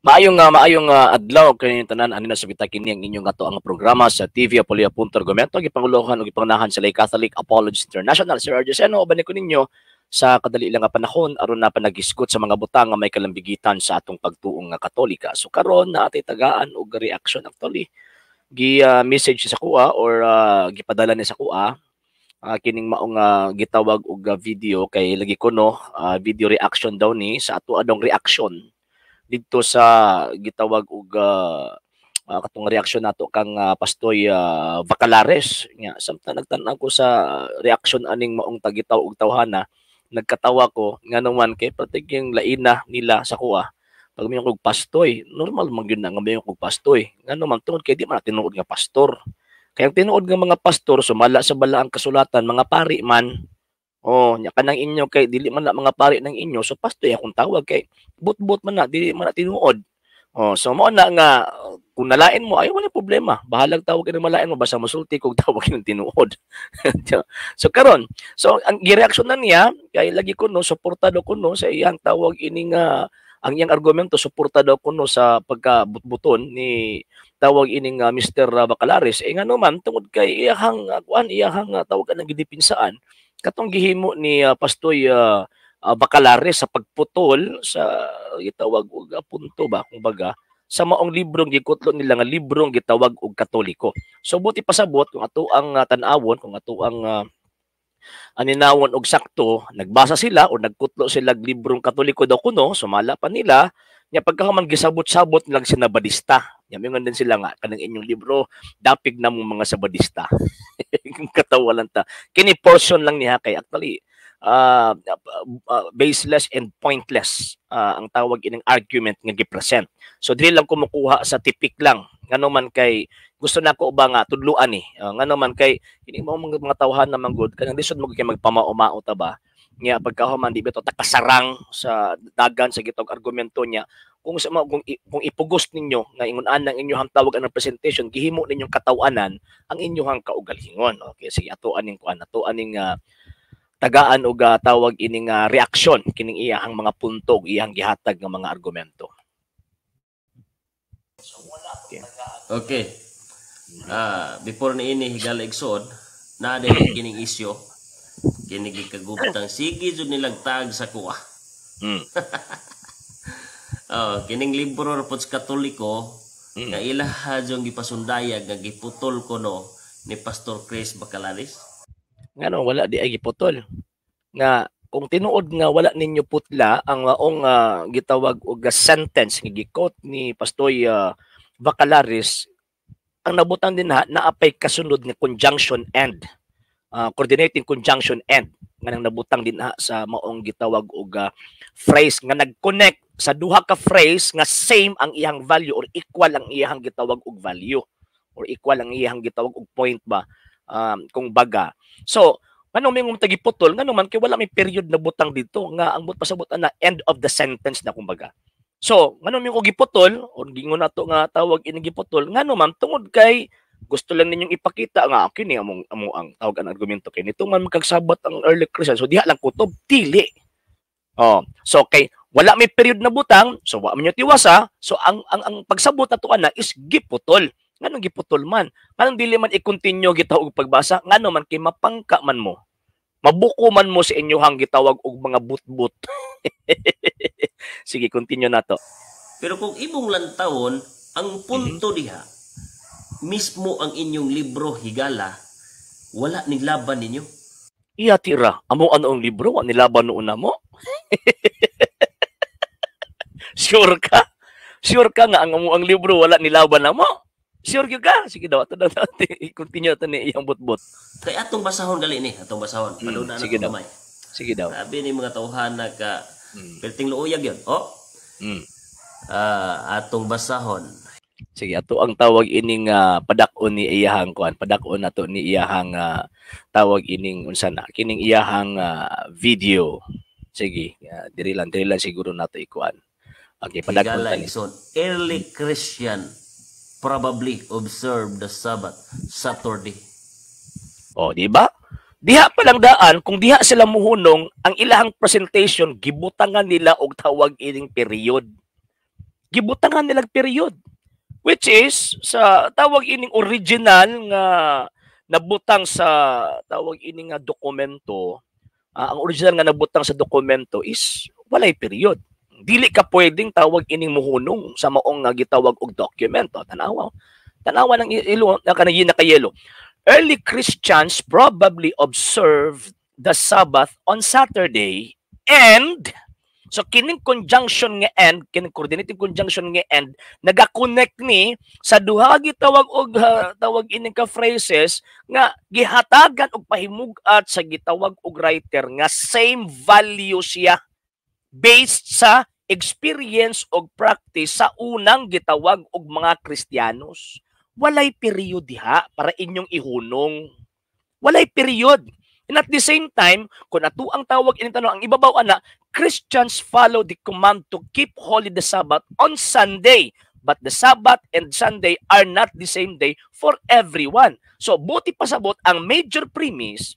Maayong adlaw kaninyong tanan. Ani na sa kini ang inyong ato ang programa sa TV Apolia Punto Argumento, gipanguluhan ug gipangunahan sa Lay Catholic Apologists International. Sir Arjoseno, uban ko ninyo sa kadali lang nga panahon aron na panagisgot sa mga butang nga may kalambigitan sa atong pagtuong nga Katolika. So karon na atay tagaan og reaction. Actually, gi message sa kuha or gipadala ni sa kuha kining maong gitawag og video kay lagi kuno video reaction daw ni sa ato adong reaction didto sa gitawag og katong reaksyon nato kang Pastoy Vacalares. Nga samtang nagtan-aw ko sa reaksyon aning maong tagitaw og tawhana, nagkatawa ko, ngano man kay pratiging laina nila sa kuha. Pag moingon kog pastoy, normal man gyud na nga moingon kog pastoy, ngano man tungod kay di man na tinuod nga pastor. Kay ang tinuod nga mga pastor, sumala sa Balaang Kasulatan, mga pari man. Oh, nya kanang inyo kay dili man na mga pari ng inyo, so pastoy akong tawag kay but-but man na, dili man na tinuod. Oh, so mao na nga kung nalain mo ay wala problema. Bahalag tawag ng malain mo, basta mosulti kog tawag ng tinuod. So karon, so ang gireaksyon na niya kay lagi kuno suportado kuno sa iyang tawag ini nga ang iyang argumento, suportado kuno sa pagkabutbuton ni tawag ining Mr. Bacalares. Eh, ngano man tungod kay iyahang kuan, iyahang tawag anang gidepinsaan katong gihimo ni Pastoy Bacalares sa pagputol sa gitawag og punto ba kumbaga sa maong librong gikutlo nila nga librong gitawag og Katoliko. So buti pasabot kung ato ang tan-awon, kung ato ang aninawon og sakto, nagbasa sila o nagkutlo sila og librong Katoliko daw kuno, sumala pa nila nya pagkahuman gisabot-sabot nilang sinabadista. Nya mingon din sila nga kanang inyong libro dapig na mong mga sabadista. Katawa lang ta. Kini portion lang niya kay actually baseless and pointless ang tawag ining argument nga gipresent. So dili lang kumukuha sa tipik lang, ngano man kay gusto nako ba nga tudluan ni ngano man kay kini mo mga tawhan na manggod kanang lisod mo kay magpamao-mao ta ba nya pagkahuman di bitaw takasarang sa dagan sa gitog argumento niya. Kung sa kung ipugos ninyo nga ingon anang inyong tawag ang presentation, gihimo ninyong katawanan ang inyong kaugalingon. Okay, sige, ato aning kuan, ato aning tagaan og tawag ining reaksyon kining iyahang mga punto ug iyang gihatag nga mga argumento. Okay. Okay. Before ni ini higala igsoon, naa din kining isyu kini gikagubtang sige jud nilagtag sa kuha. Oh, kining libro ra pod sa Katoliko nga ilaha jung gipasundayag nga giputol kuno ni Pastor Chris Bacalaris. Ngano wala di ay giputol? Nga kung tinuod nga wala ninyo putla ang maong gitawag og sentence nga gi-quote ni Pastoy Bacalaris, ang nabutan din na naapay kasunod nga conjunction and coordinating conjunction and nga nang nabutang din ha sa maong gitawag og phrase nga nag-connect sa duha ka phrase nga same ang iyang value or equal ang iyang gitawag og value or equal ang iyang gitawag og point ba kung baga. So ngano may mong tagiputol? Ngano man kay wala may period na butang dito nga ang but pasabot na end of the sentence na kumbaga. So ngano may ko giputol or gingon nato nga tawag ini giputol? Ngano man tungod kay gusto lang ninyong ipakita nga kini among amo ang tawag ang argumento kay nito man magkagsabot ang early Christian, so diha lang kutob dili. Oh, so kay wala may period na butang, so wa man nyo tiwasa, so ang pagsabot nato ana is giputol. Nganong giputol man? Nganong dili man i-continue gitawag og pagbasa? Ngano man kay mapangka man mo. Mabuko man mo sa inyohang gitawag og mga butbut. Sige, continue nato. Pero kung imong lantawon ang punto diha, mismo ang inyong libro higala wala ning laban ninyo. Iya tira, amo ano ang libro, wa nilaban noon na mo? Sure ka? Sure ka nga ang amo ang libro wala nilaban na mo? Sure gyud ka? Sige daw, ato daw i-continue ato ni iyang butbut. Kay atong basahon gali ni, atong basahon. Paluna na sige itong daw. Gamay. Sige daw. Sabi ni mga tawhan na ka perting luuyag yun. Oh. Atong basahon. Sige, ato ang tawag ining padak-on ni iyahang kuan, padak-on nato ni iyahang tawag ining unsa na, kining iyahang video. Sige, diri lang siguro nato ikuan. Okay, padak-on Higala ta ni. Igsoon. Early Christian probably observed the Sabbath Saturday. Oh, di ba? Diha pa lang daan, kung diha sila muhunong, ang ilahang presentation gibutangan nila og tawag ining period. Gibutangan nilang period. Which is sa tawag ining original nga nabutang sa tawag ini nga dokumento, ang original nga nabutang sa dokumento is walay period. Dili ka pwedeng tawag ining muhunong sa maong nga gitawag og dokumento. Tanawa. Tanawa ng ilo na kanang nakayelo. Early Christians probably observed the Sabbath on Saturday and, so kining conjunction nga and, kining coordinating conjunction nga and, naga-connect ni sa duha gitawag og tawag ining ka phrases nga gihatagan og pahimug-at sa gitawag og writer nga same value siya based sa experience og practice sa unang gitawag og mga Kristiyanos. Walay period diha para inyong ihunong. Walay period. And at the same time, kung ato ang tawag ining tanong, ang ibabaw ana, Christians follow the command to keep holy the Sabbath on Sunday. But the Sabbath and Sunday are not the same day for everyone. So, buot ipasabot, ang major premise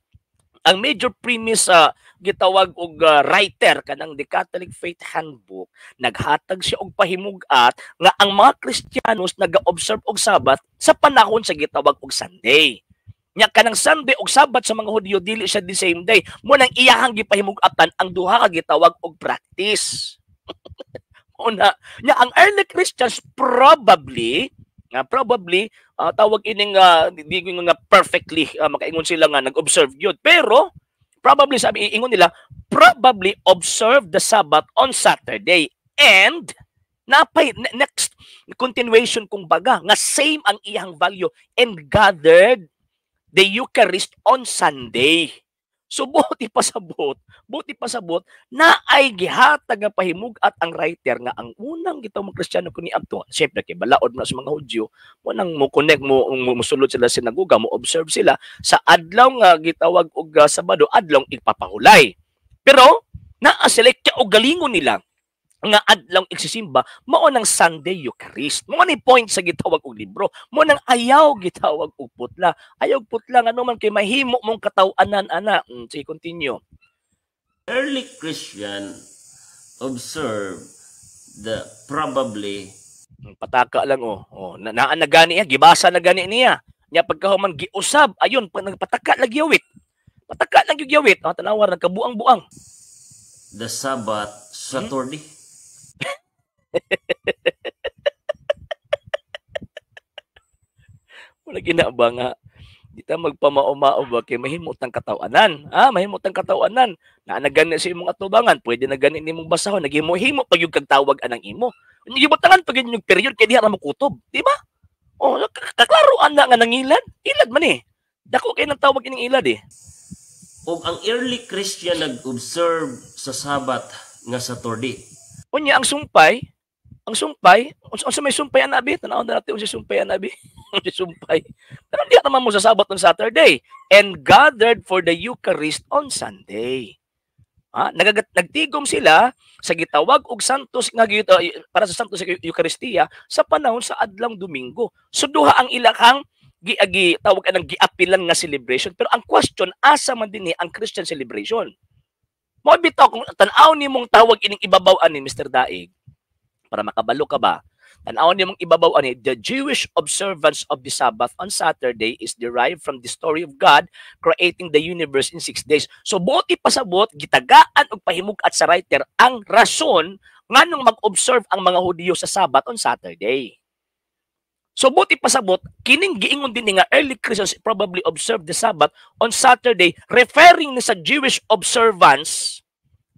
sa gitawag og writer kanang The Catholic Faith Handbook, naghatag siya og pahimug-at nga ang mga Kristiyanos naga-observe og Sabbath sa panahon sa gitawag og Sunday. Nya kanang Sunday og Sabbath sa mga Hudyo, dili siya the same day. Mo nang iyahang gipahimug-atan ang duha ka gitawag og practice. Una, nya ang early Christians probably nga probably tawag ining di nga perfectly makaingon sila nga nag-observe yun. Pero probably, sabi ingon nila, probably observe the Sabbath on Saturday and napay next continuation kung baga nga same ang iyang value and gathered the Eucharist on Sunday. So buot ipasabot na ay gihatag nga pahimug-at ang writer nga ang unang gitawag mga Kristiyano kuni adto. Syempre kay balaod na sa mga Hudyo, mo nang mo connect mo mosulod sila sa sinagoga, mo observe sila sa adlaw nga gitawag og Sabado, adlaw ipapahulay. Pero naa sila kaugalingon nila nga adlaw igsisimba mao nang Sunday Eucharist. Mo ni point sa gitawag og libro. Mo nang ayaw gitawag og putla. Ayaw putla ngano man kay mahimo mong kataw-anan ana. Sige, continue. Early Christian observe the probably Pataka lang oh. Oh, na naa na gani niya, gibasa na gani niya. Nya pagkahuman giusab, ayun pag nagpataka lagi yawit. Pataka lang gyud yawit. Oh, tanawa nagkabuang-buang. The Sabbath Saturday. Wala gina ba nga di ta magpamaumao ba kay mahimot ang katawanan. Ah, mahimot ang katawanan. Naa na gani sa imong atubangan, pwede na gani nimong basahon, naghimo-himo pag yung kag tawag anang imo. Gibutangan pag yung period kay diha ra mo kutob, di ba? Oh, kaklaro ana nga nangilad. Ilad man eh. Dako kay nang tawag ining ilad eh. Og ang early Christian nag-observe sa Sabbath nga Saturday. Unya ang sumpay, unsa may sumpay ana bi? Tan-awon na natin unsa sumpay ana bi. Unsa sumpay. Pero di naman mo sa Sabbath on Saturday and gathered for the Eucharist on Sunday. Ah, nagtigom sila sa gitawag og Santos nga para sa Santos Eucharistia sa panahon sa adlong Domingo. So duha ang ilahang giagi tawag anang giapilan nga celebration. Pero ang question, asa man dinhi ang Christian celebration? Mo bitaw kung tan-aw nimong tawag ining ibabaw ani Mr. Daig para makabalo ka ba? Tan-aw nimong ibabaw ani, the Jewish observance of the Sabbath on Saturday is derived from the story of God creating the universe in 6 days. So buot ipasabot, gitagaan og pahimug-at sa writer ang rason nganong mag-observe ang mga Hudiyo sa Sabbath on Saturday. So buot ipasabot, kining giingon din nga early Christians probably observed the Sabbath on Saturday, referring ni sa Jewish observance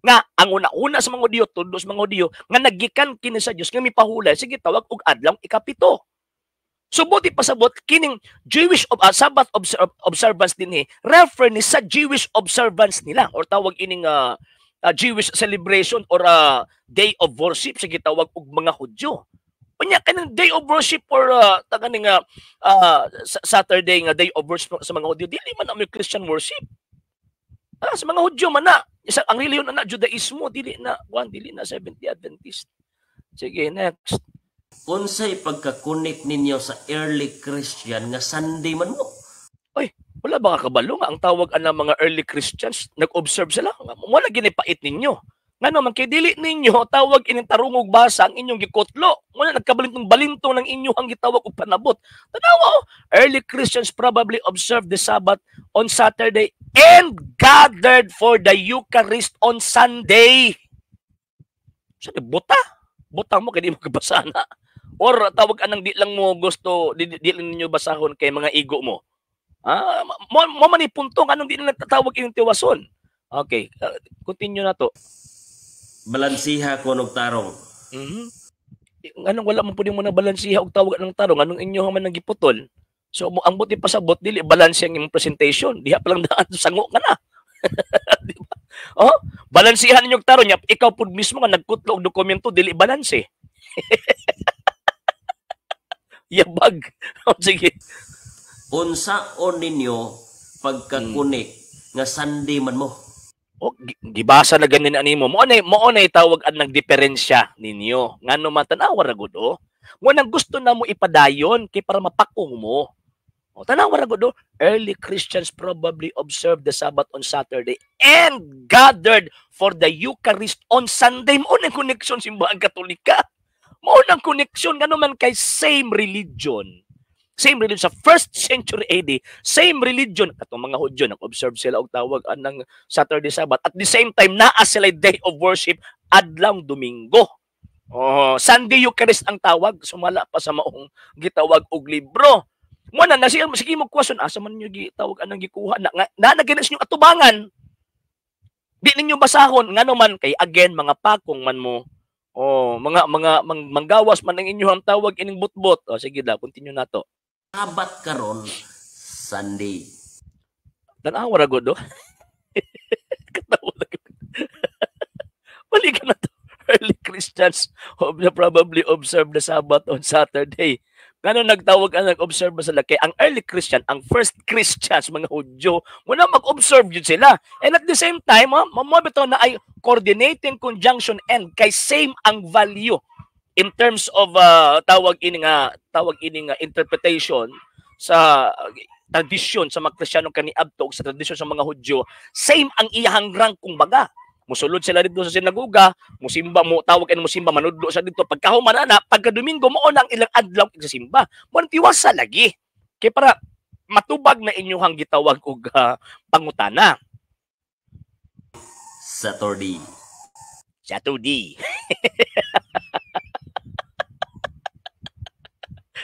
nga ang una-una sa mga Hudiyo, tudo sa mga Hudiyo, nga nagikan kini sa Dios nga mipahulay sige tawag og adlaw ikapito. So buot ipasabot, kining Jewish Sabbath observance dinhi refer ni sa Jewish observance nila or tawag ining Jewish celebration or day of worship sa gitawag og mga Hudyo. Unya kanang day of worship or tagani nga Saturday nga day of worship sa mga Hudyo, dili man na Christian worship. Ah, sa mga Hudyo man na. Isa, ang relihiyon na Judaismo, dili na one, dili na Seventh-day Adventist. Sige, next. Unsay pagka-connect ninyo sa early Christian nga Sunday man mo? Oy, wala ba kabalo nga ang tawag ang mga early Christians nag-observe sila? Wala ginipait ninyo. Ngano man kay dili ninyo tawag ining tarungog basa ang inyong gikutlo. Muna nagkabalintong balintong ng inyong gitawag og panabot. Tanawa oh, early Christians probably observed the Sabbath on Saturday and gathered for the Eucharist on Sunday. Sa buta? Buta mo kay di mo kabasa na. Or tawag anang di lang mo gusto, di lang ninyo basahon kay mga igo mo. Ah, mo man punto nganong di na nagtatawag ining tiwason. Okay, continue na to. Balansiha ko og tarong. Anong wala mo pwede mo na balansiha og tawag ng tarong, anong inyo man nang giputol? So ang buti pasabot dili balanse ang imong presentation. Diha pa lang daan sango ka na. Di ba? Oh, balansihan ninyo og tarong nya, ikaw pud mismo nga nagkutlo og dokumento dili balanse. Yabag. Oh, sige. Unsaon ninyo pagkakunik nga Sunday man mo? Oh, gibasa na ganin animo. Mo na tawag ang nagdiperensya ninyo. Ngano man tan-awa ra gud oh. Mo nang gusto na mo ipadayon kay para mapakong mo. O, tanawa ra gud oh. Early Christians probably observed the Sabbath on Saturday and gathered for the Eucharist on Sunday. Mo nang connection simbahan Katolika. Mo nang connection ngano man kay same religion. Same religion sa first century AD, same religion katong mga Hudyo nag-observe sila og tawag anang Saturday, Sabbath. At the same time naa sila day of worship adlaw Domingo. Oh, Sunday Eucharist ang tawag, sumala pa sa maong gitawag og libro. Mo na nasi sige mo question, asa man niyo gitawag anang gikuha na nga na na sa inyong atubangan. Di ninyo basahon ngano man kay again mga pakong man mo. Oh, mga manggawas man ang inyong tawag ining butbot. Oh, sige la, continue na to. Sabat karon Sunday. Tan-awa ra gud oh. Katawa ra gud. Balikan na to. Early Christians probably observed the Sabbath on Saturday. Ngano nagtawag ang nag-observe ba sila? Kay ang early Christian, ang first Christians, mga Hudyo, muna mag-observe yun sila. And at the same time, mo bitaw na ay coordinating conjunction and kay same ang value in terms of tawag ini nga interpretation sa tradisyon sa mga Kristiyano kaniadto ug sa tradisyon sa mga Hudyo, same ang iyahang rank kung baga. Musulod sila dito sa sinagoga, musimba mo tawag ani musimba, manudlo sa dito pagkahuman ana, pagka Domingo mao na ang ilang adlaw simba. Mo tiwasa lagi. Kay para matubag na inyuhang gitawag og pangutana. Saturday. Saturday.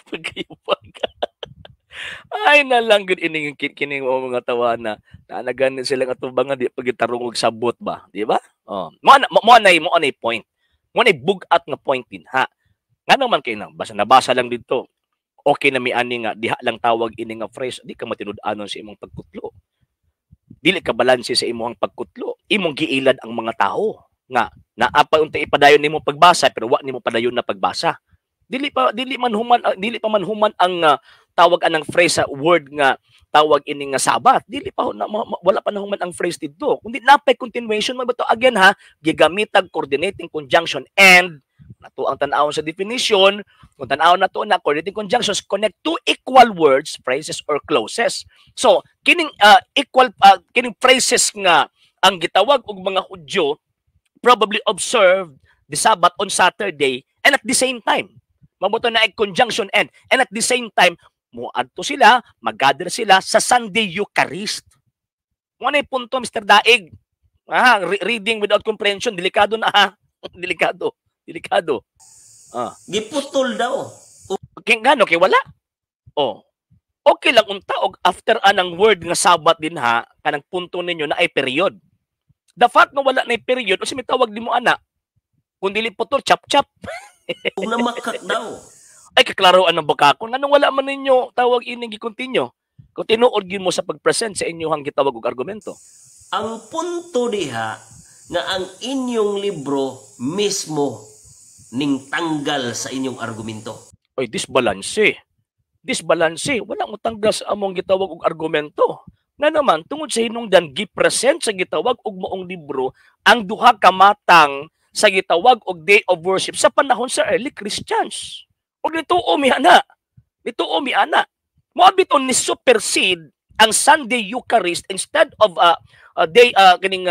Pagkayupag. Ay nalang gud ining kining mga tawana. Naanagan sila nga atubangan di pagitarong og sabot ba, di ba? Oh, mo na point. Mo na bug-at nga point din ha. Ngano man kay nang basta nabasa lang didto. Okay na mi ani nga diha lang tawag ini nga phrase, di ka matinud-anon sa imong pagkutlo. Dili ka balanse sa imong pagkutlo. Imong giilad ang mga tao nga naa pa unta ipadayon nimo pagbasa pero wa nimo padayon na pagbasa. Dili pa man human ang tawag anang phrase sa word nga tawag ini nga Sabat. Dili pa na, wala pa na human ang phrase didto. Kundi napay continuation man ba to again ha, gigamitag coordinating conjunction and nato ang tan-awon sa definition. Kung tan-awon nato na coordinating conjunctions connect two equal words, phrases or clauses. So kining equal kining phrases nga ang gitawag og mga Hudyo probably observed the Sabbath on Saturday and at the same time mabuto na ay conjunction and at the same time muadto sila, mag-gather sila sa Sunday Eucharist. Mo na punto Mr. Daig. Ah, reading without comprehension, delikado na ha. Delikado, delikado. Ah. Giputol daw. Okay, ngano kay wala? Oh. Okay lang unta og after anang word nga Sabbath din ha, kanang punto ninyo na ay period. The fact nga wala na period, unsa may tawag nimo ana? Kung dili putol, chap chap. Kung namakak daw. Ay, kaklaroan ng bakakon. Anong wala man ninyo tawag ining gi-continue? Kung tinuod gyud mo sa pag-present sa inyong gitawag og argumento. Ang punto diha nga ang inyong libro mismo ning tanggal sa inyong argumento. Ay, disbalanse. Disbalanse. Wala mo tanggal sa among gitawag og argumento. Nga naman, tungod sa hinungdan, gi-present sa gitawag og maong libro ang duha ka matang sa gitawag og day of worship sa panahon sa early Christians. Og nituo mi ana. Nituo mi ana. Mao bitaw ni supersede ang Sunday Eucharist instead of day kining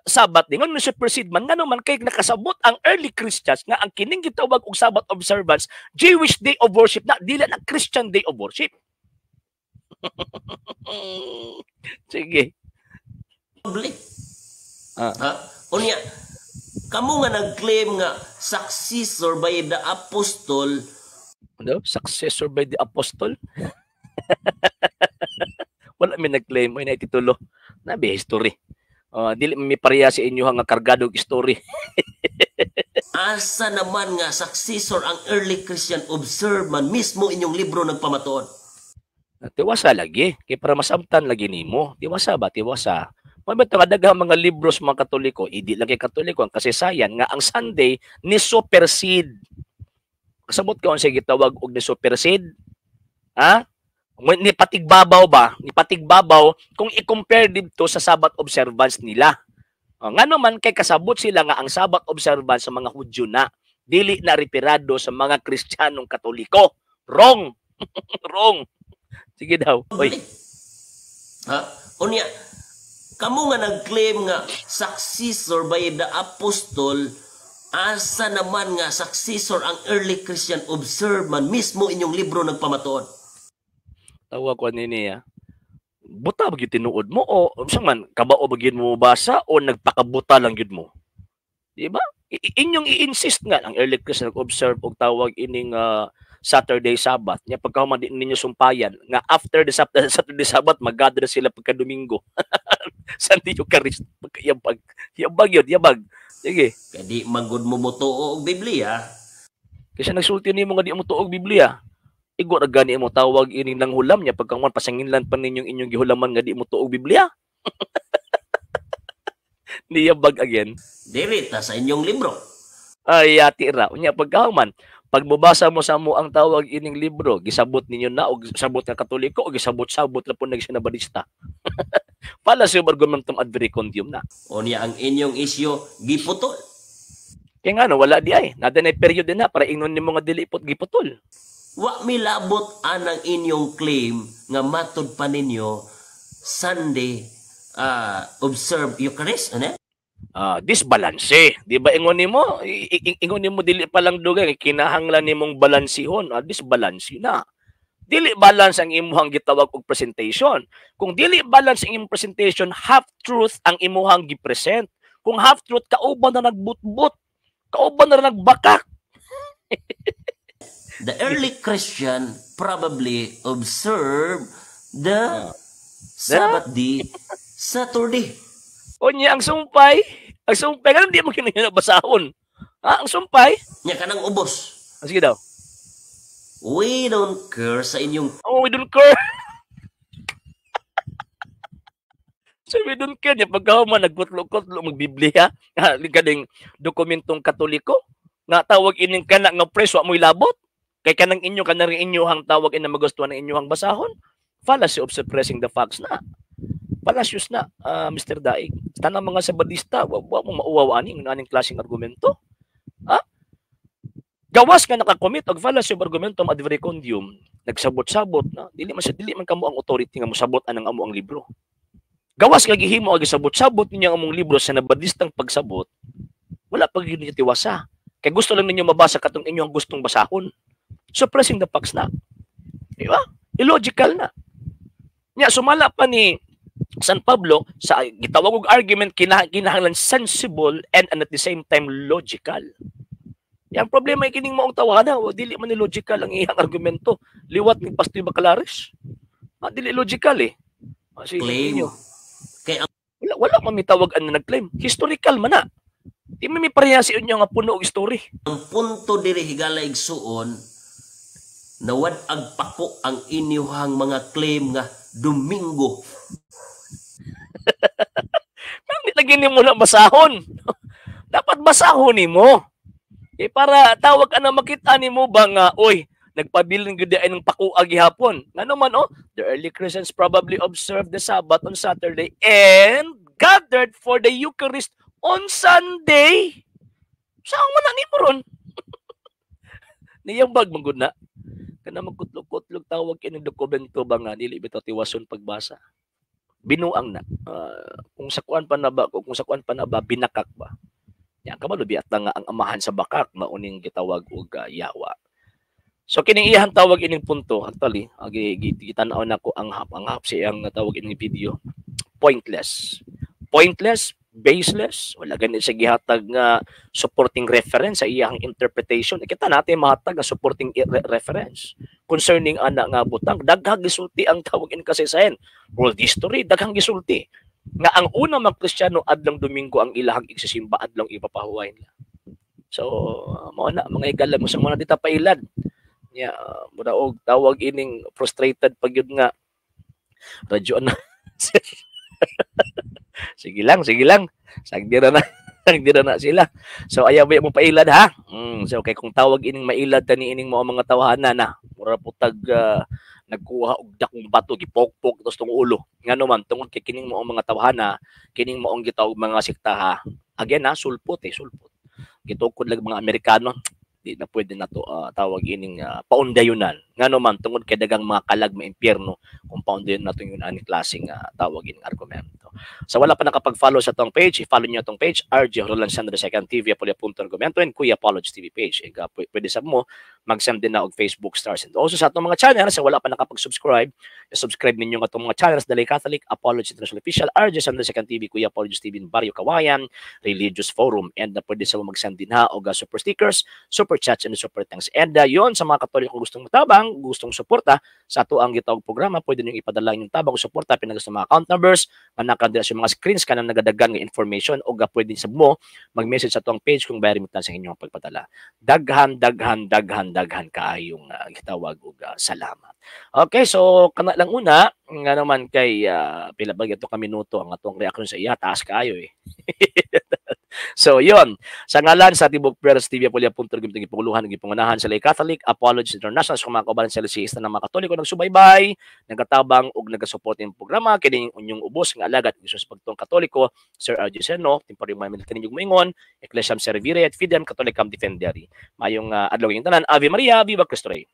Sabbath day ngon supersede man, ngano man kay nakasabot ang early Christians nga ang kining gitawag og Sabbath observance, Jewish day of worship na, dili na Christian day of worship. Sige. Probably. Ah. Ha? Unya, kamo nga nag-claim nga successor by the apostle. Ano? Successor by the apostle? Wala mi nag-claim oy, na titulo. Nabi history. Dili mi pareha sa inyo nga kargado og story. Asa naman nga successor ang early Christian observe man mismo inyong libro nagpamatuod? Tiwasa lagi kay para masabtan lagi nimo. Tiwasa ba? Tiwasa. Mao ba nga daghang mga libro sa mga Katoliko, idi lang kay Katoliko ang kasaysayan nga ang Sunday ni supersede. Kasabot ka unsay gitawag og ni supersede? Ha? Ni patigbabaw ba? Ni patigbabaw kung i-compare didto sa Sabbath observance nila. O, ngano man kay kasabot sila nga ang Sabbath observance sa mga Hudyo na, dili na referado sa mga Kristiyanong Katoliko. Wrong. Wrong. Sige daw. Oy. Ha? Unya, kamo nga nag-claim nga successor by the apostle, asa naman nga successor ang early Christian observe man mismo inyong libro nagpamatuod? Tawa ko ani niya. Buta ba gyud tinuod mo o unsa man kabao ba gyud mo basa o nagpakabuta lang gyud mo? Di ba? Inyong i-insist nga ang early Christian nag-observe og tawag ining Saturday Sabbath. Nya pagkahuman di ninyo sumpayan nga after the Saturday Sabbath mag-gather sila pagka Domingo. Sunday Eucharist, pagkayabag. Yabag yun, yabag. Sige. Kay di man gud mo motuo og Biblia. Kasi nagsulti nimo nga di mo tuo og Biblia. Igo ra gani mo tawag ining nanghulam niya pagkahuman pasanginlan pa ninyong inyong gihulaman nga di mo tuo og Biblia. Niyabag again. Diri ta sa inyong libro. Ay, yati ra. Unya pagkahuman, pag mobasa mo sa mo ang tawag ining libro, gisabot ninyo na og sabot nga Katoliko o gisabot-sabot na po nagsinabadista. Fallacy of argumentum ad verecundiam na. Unya ang inyong isyu giputol. Kaya nga no, wala di ay. Nada na period din na para ingnon nimo nga dili pot giputol. Wa milabot anang inyong claim nga matud pa ninyo Sunday observe Eucharist, ano? Disbalanse. Di ba ingon nimo? Ingon nimo dili pa lang dugay kinahanglan nimong balansihon. Disbalanse na. Dili balance ang imuhang gitawag og presentation. Kung dili balance ang imong presentation, half truth ang imuhang gipresent. Kung half truth, kauban na nagbutbut, kauban na nagbakak. The early Christian probably observed the Sabbath day, Saturday. Unya ang sumpay ganun di mo kinahanglan basahon. Ha, ang sumpay? Nya kanang ubos. Sige daw. We don't care sa inyong Oh, we don't care. So we don't care niya pagkahuman nagkutlo-kutlo magbiblia, kaning dokumentong Katoliko nga tawag ining kana nga press wa mo'y labot. Kay kanang inyo kanang inyohang tawag ina magustuhan ang inyohang basahon. Fallacy of suppressing the facts na. Fallacious na, Mr. Daig. Tanang mga Sabadista, wa mo mauwaw ani ng aning klaseng argumento. Ha? Gawas nga nakakommit og fallacy of argumentum ad verecundiam, nagsabot-sabot na, dili man siya, dili man kamo ang authority nga mosabot anang amo ang libro. Gawas nga gihimo ang gisabot-sabot ninyo ang among libro sa nabadistang pagsabot, wala pa gyud ninyo tiwasa. Kay gusto lang ninyo mabasa katong inyong gustong basahon. Suppressing the facts na. Di ba? Illogical na. Nya sumala pa ni San Pablo sa gitawag og argument kinahanglan sensible and at the same time logical. Yang problema ay kining maong tawhana, dili man ni logical ang iyang argumento. Liwat ni Pastor Bacalares. Dili logical eh. Sige, claim. Ninyo. Kay ang Wala man mitawag ang nag-claim. Historical man na. Di man mi pareha sa inyo nga puno og story. Ang punto diri higala igsuon, nawad ag pako ang inyuhang mga claim nga Domingo. Nang lagi nimo na basahon. Dapat basahon nimo. Para tawag ka na makita nimo ba nga oy, nagpabilin gyud ay ng pakuag gihapon. Ngano man oh, the early Christians probably observed the Sabbath on Saturday and gathered for the Eucharist on Sunday. Saan man na nimo ron? Niyambag man gud na. Kana magkutlog-kutlog tawag kining dokumento ba nga dili bitaw tiwason pagbasa. Binuang na. Kung sa kuan pa na ba, kung sa kuan pa na ba, binakak ba. Ya, kabalo biya ta nga ang amahan sa bakak mauning gitawag og yawa. So kining iyang tawag ining punto actually, gitan-aw nako ang hap sa iyang tawag ining video. Pointless. Pointless, baseless, wala gani siya gihatag nga supporting reference sa iyang interpretation. Kita natin mahatag nga supporting reference concerning ana nga butang. Daghang gisulti ang tawag in kasaysayan. World history, daghang gisulti nga ang una mga Kristiyano, adlong Domingo ang ilahang igsisimba, adlong ipapahuway nila. So mao na, mga higala mo, sa mga dita pailad nya, mura og tawag ining frustrated pag yun nga radyo na. Sige lang, sige lang. Sagdi ra na. Sagdi ra na sila. So ayaw ba mo pailad, ha? So kay kung tawag ining mailad tani ining mo mga tawhana na, mura putag nagkuha og dakong bato, gipokpok tos tong ulo. Ngano man, tungod kay kining mo mga tawhana, kining moong gitawag mga sekta, ha. Again ha, sulpot eh, sulpot. Gitukod lang mga Amerikano, di na pwede na to tawag ining paundayunan. Ngano man, tungod kay dagang mga kalag maimpyerno kung paundayon nato yun ani klaseng tawag ining argumento. Sa wala pa nakapag-follow sa atong page, i-follow niyo atong page, RJ Roland Sandro Second TV, Apolia Punto Argumento, and Kuya Apology TV page. Ika, pwede sa mo mag-send din na og Facebook stars. And also sa atong mga channel, sa wala pa nakapag-subscribe, i-subscribe ninyo ang atong mga channels, Dalay Catholic, Apology International Official, RJ Sandro Second TV, Kuya Apology TV, Barrio Kawayan, Religious Forum. And pwede sa mo mag-send din ha og super stickers, super chats, and super thanks. And yon sa mga Katoliko gustong mutabang, gustong suporta sa ato ang gitawag programa, pwede niyo ipadala inyong tabang o suporta pinagas sa mga account numbers nga nakadira sa mga screens kanang nagadagan nga information o pwede sa mo mag-message sa atong page kung bayar remittance ang inyong pagpadala. Daghan, daghan, daghan, daghan kaayong gitawag og salamat. Okay, so kana lang una nga naman kay pila ba ito ka minuto ang atong reaction sa iya, taas kaayo eh. So yon, sa ngalan sa Tibok Prayers TV Apolia Punto Gimtong gipanguluhan ug gipangunahan sa Lay Catholic Apologies International, sa mga kauban sa LCS na mga Katoliko nagsubaybay, nagatabang ug nagasuporta ning programa, kini inyong ubos nga alagad Jesus pagtuong Katoliko, Sir RJ Seno, temporary may kaninyong moingon, Ecclesiam Servire et Fidem Catholicam Defendere. Mayong adlaw inyong tanan. Ave Maria, Viva Cristo Rey.